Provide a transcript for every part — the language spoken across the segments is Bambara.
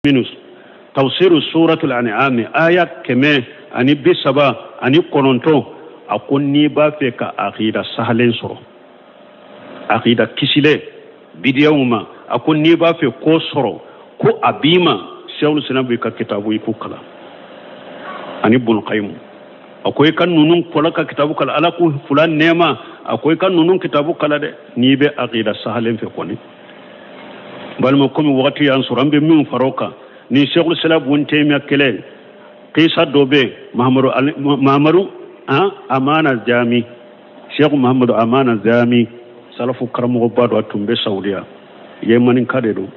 Minnu tafsiru suratul an'am aya 139, a ko n'i b'a fɛ ka akida sahalen sɔrɔ, akida kisilen bidiyaw ma, a ko n'i b'a fɛ k'o sɔrɔ, ko a b'i ma sɛwul sinabu ka kitabu i k'o kalan ani bunu kayimu. A ko i ka ninnu kɔlɔ ka kitabu kalan, ala k'u fila nɛɛma. A ko i ka ninnu kitabu kalan dɛ, n'i bɛ akida sahalen fɛ kɔni. Balima, komi wagati y'an sɔrɔ, an bɛ min fara o kan ni sɛkul sila bun temiya kelen kisa dɔ bɛ mahamadu mahamadu amana jami, sɛku mahamadu amana jami, salafu karamɔgɔba dɔ, a tun bɛ saudiya, yemaninka de don,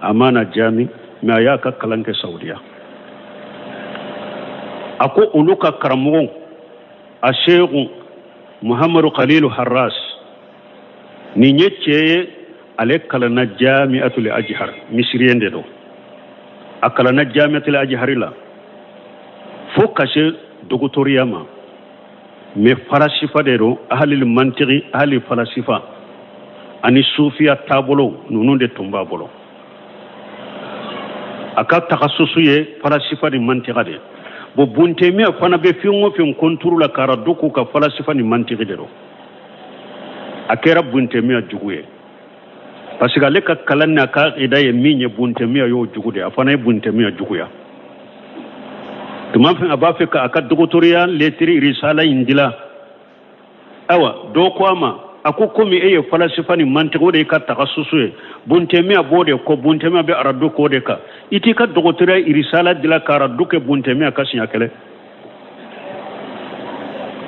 amana jami, mais a y'a ka kalan kɛ saudiya. A ko olu ka karamɔgɔ a seku muhamadu khalilu harras, nin ye cɛ ye, ale kalanna jamiatul ajihar, misiriyɛn de don. A kalanna jamiatul ajihari la fo ka se dɔgɔtɔrɔya ma, mais falasifa de don, ahalil mantigi, ahali falasifa ani sufiya taabolo ninnu de tun b'a bolo. A ka tagasusu ye falasifa ni mantiga de. Bon, buntemiya fana bɛ fɛn o fɛn konturu la k'a radu k'u ka falasifa ni mantigi de don. A kɛra buntemiya jugu ye parce que ale ka kalan n'a ka ida ye min ye, buntemiya y'o jugu de. A fana ye buntemiya juguya tuma fɛn a b'a fɛ ka a ka dɔgɔtɔrɔya letiri risala in dila. Ayiwa, dɔ ko a ma, a ko komi e ye falasifa ni mantigi, o de y'i ka tagasusu ye, buntemiya b'o de kɔ, buntemiya bɛ aradu k'o de kan, i t'i ka dɔgɔtɔrɔya risala dila ka aradu kɛ buntemiya ka siɲɛ kelen.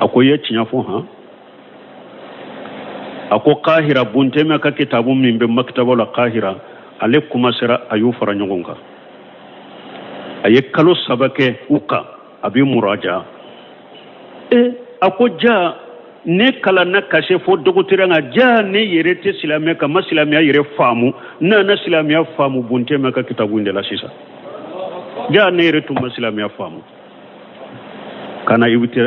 A ko i ye tiɲɛ fɔ han. A ko kahira, buntemiya ka kitabu min bɛ makitaba la kahira, ale kumasera, a y'u fara ɲɔgɔn kan, a ye kalo 3 kɛ u kan, a bɛ muraja. E, a ko ja ne kalanna ka se fo dɔgɔtɔrɔya, nka ja ne yɛrɛ tɛ silamɛ ka ma silamɛya yɛrɛ faamu. N nana silamɛya faamu buntemiya ka kitabu in de la sisan. Ja ne yɛrɛ tun ma silamɛya faamu ka na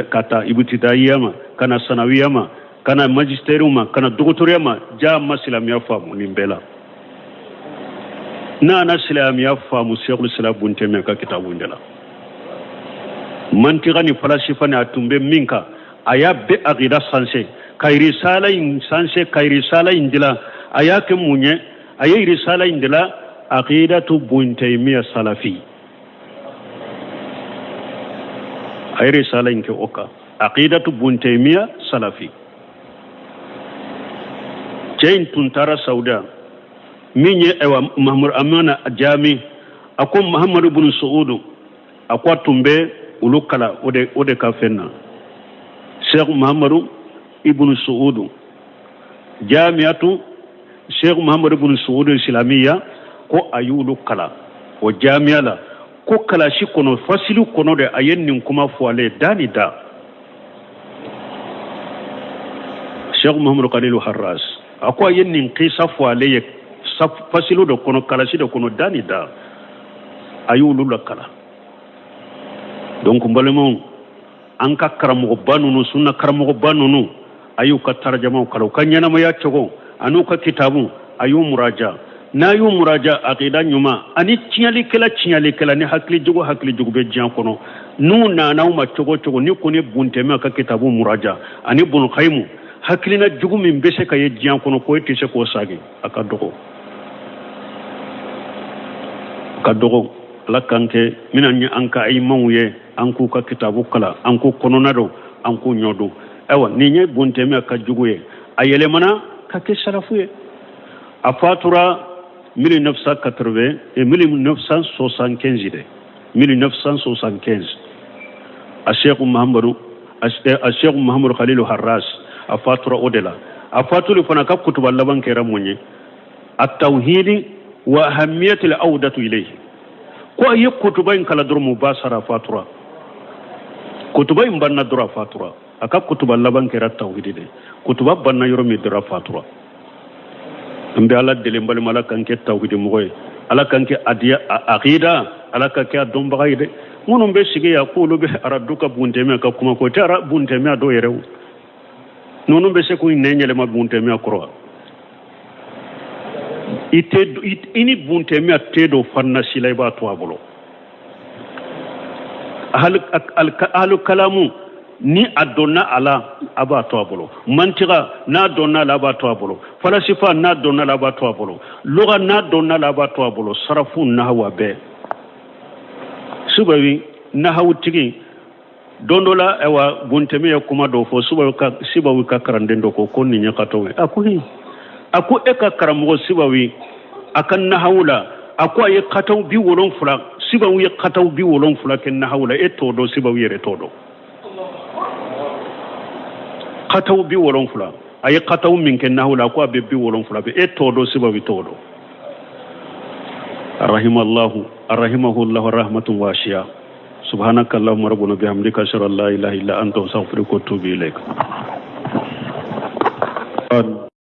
ka taa ibtidaiya ma, ka na sanawiya ma, ka na magistère ma, ka na dɔgɔtɔrɔya ma, ja ma silamɛya faamu nin bɛɛ la. N nana silamɛya faamu sɛkul sila buntemiya ka kitabu in de la. Mantiga ni falasifa ni a tun bɛ min kan, a y'a bɛɛ akida sanse ka risala in sanse ka risala in dilan. A y'a kɛ mun ye? A ye risala in dilan, akidatu buntemiya salafi. A ye risala in kɛ o kan, aqidatu buntemiya salafi. Cɛ in tun taara saudiya min ye, ayiwa, mahamadu amana jami, a ko mahamadu bunu suudu, a ko a tun bɛ olu kala o de ka fɛn na, sheikh mahamadu ibnu suudu, jamiatu sheikh mahamadu ibnu suudu islamiya, ko a y'olu kala o jamiya la. Ko kalasi kɔnɔ, fasili kɔnɔ de, a ye nin kuma fɔ ale da ni da, sheikh muhammadu kalilu harras. A ko a ye nin kisa fɔ ale ye fasilu de kɔnɔ, kalasi de kɔnɔ, da ni da, a y'olu la kala. Donc n balimaw, an ka karamɔgɔba ninnu, sunna karamɔgɔba ninnu, a y'u ka tarjamaw kalan, u ka ɲɛnamaya cogo an'u ka kitabu, a y'u muraja. N'a y'u muraja, akida ɲuman ani tiɲɛlikɛla ni hakili jugu, hakili jugu bɛ diɲɛ kɔnɔ, n'u nana u ma cogo o cogo, ni kɔni buntɛmɛ ka kitabu muraja ani bunukayimu, hakilina jugu min bɛ se ka ye diɲɛ kɔnɔ ko e tɛ se k'o sagi, a ka dɔgɔ, a ka dɔgɔ. Ala k'an kɛ minnu ye an ka ayimaw ye, an k'u ka kitabu kalan, an k'u kɔnɔna dɔn, an k'u ɲɔ dɔn. Ayiwa, nin ye buntɛmɛ ka jugu ye, a yɛlɛmana ka kɛ salafu ye. A fatura 1980 et 1975 de, 1975, a Cheikh Muhammadu Khalilu Harras, a fatura o de la. A fatuli fana, ka kutuba laban kɛra mun ye? At-tawhidi wa ahammiyatil awdatu ilayhi. Ko a ye kutuba in kala dɔrɔn, mubasara fatura. Kutuba in banna dɔrɔn, a fatura. A ka kutuba laban kɛra tawhidi de. Kutuba banna yɔrɔ min dɔrɔn, a fatura. An bɛ Ala deli, n balima, Ala k'an kɛ tawhidi mɔgɔ ye, Ala k'an kɛ adiya akida, Ala ka kɛ a dɔnbaga ye dɛ. Minnu bɛ sigi yan k'olu bɛ aradu ka buntɛmɛ ka kuma, ko tɛ ara buntɛmɛ dɔw yɛrɛ o. Ninnu bɛ se k'u nɛn yɛlɛma buntɛmɛ kɔrɔ wa? I tɛ i ni bun tɛmiya tɛ don fanna si la, i b'a to a bolo. Alu kalamu, ni a donna a la, a b'a to a bolo. Mantiga, n'a donna a la, a b'a to a bolo. Falasifa, n'a donna a la, a b'a to a bolo. Luga, n'a donna a la, a b'a to a bolo. Sarafu, nahawu, a bɛɛ. Sibawi nahawu tigi, don dɔ la, ayiwa, buntɛmi ye kuma dɔ fɔ Sibawi ka kalanden dɔ ko nin ye kataw ye. A ko hin, a ko e ka karamɔgɔ Sibawi, a ka nahawu la, a ko a ye kataw 70, Sibawi ye kataw 70 kɛ nahawu la. E t'o dɔn, Sibawi yɛrɛ t'o dɔn. Kataw 70, a ye kataw min kɛ nahawu la, a ko a bɛ 70 bɛ. E t'o dɔn, Sibawi t'o dɔn. Rahimallahu, rahimahullahu rahmatun wasiya. Subhanaka allahumma rabbana bihamdika, ashhadu an la ilaha illa anta, astaghfiruka wa atubu ilaik.